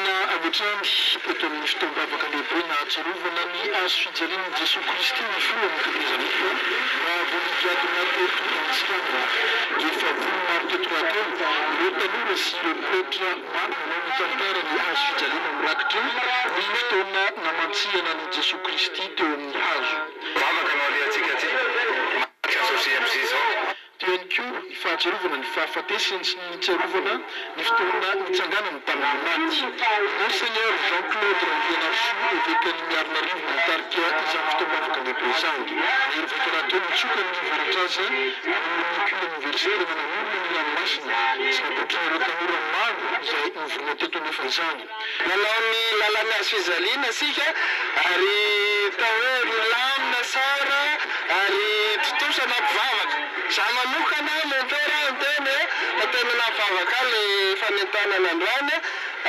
Nentina avy hatrany teto amin'ny fotoam-bavaka lehibe nahatsiarovana ny hazo fijalian'i Jesoa Kristy ny filohan'ny tetezamita raha vao nigadona teto Antsiranana. Efa vono maro teto rahateo ireo tanora sy ireo pretra maro nanao ny tantara ny hazo fijaliana mirakitra ny fotoana namantsihana an'i Jesoa Kristy teo amin'ny hazo. Vavaka no alehantsika aty. Maty izao JMJ izao. Teo ihany koa ny fahatsiarovana ny fahafatesany sy ny nitsiarovana ny fotoana nitsanganany tamin'ny maty. Monseigneur Jean Claude Randrianarisoa, Evekan'i Miarinarivo no nitarika izany fotoam-bavaka lehibe izany. Nahery vaika rahateo nitsoka ny varatraza noho ny culte universitaire nanorina ny ranomasina tsy napoitran'ireo tanora maro izay novorina teto anefa izany. Nanao ny lalan'ny hazo fijaliana isika ary atao hoe milamina tsara ary tontosa nampivavaka. Za manokana mon père niteny fa tena nampivavaka ahy le fanentanana androany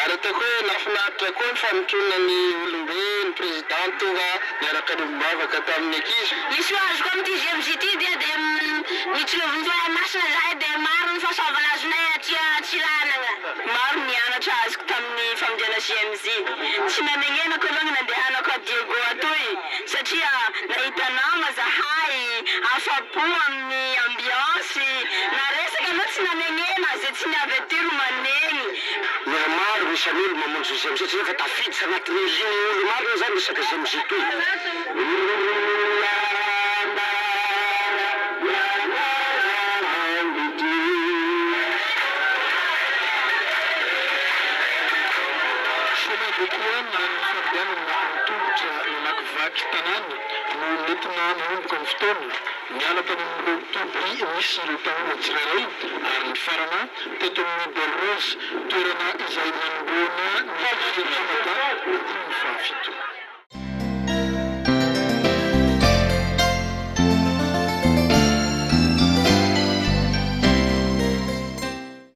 ary ataoko hoe nahafinaritra koa ny fanotronana ny olombe, ny président tonga niaraka niombom-bavaka tamin'ny ankizy. Ny soa azoko amin'ity GMJ ity dia dia mitsilovy ny Fanahy Masina zahay dia maro ny fahasoavana azonay aty Antsiranana. Maro ny anatra azoko tamin'ny famonjena JMJ. Tsy nanegnenako aloha ny nandehanako a Diego atoy satria nahita nama zahay, afa-po amin'ny ambiance, na resaka aloha tsy nanegnena, ze tsy niavy aty ro manegny. Mihamaro ny isan'ny olo mamonjy ny JMJ satria efa tafiditra anatin'ny ligne olo marina zany resaka JMJ toy. Chemin de croix na ny fandehanana an-tongotra namakivaky tanàna no nentina nanomboka ny fotoana, niala tany amin'ireo toby nisy ireo tanora tsirairay ary nifarana teto amin'ny Belle Rose, toerana izay nanombohana ny GMJ Mada andininy fahafito.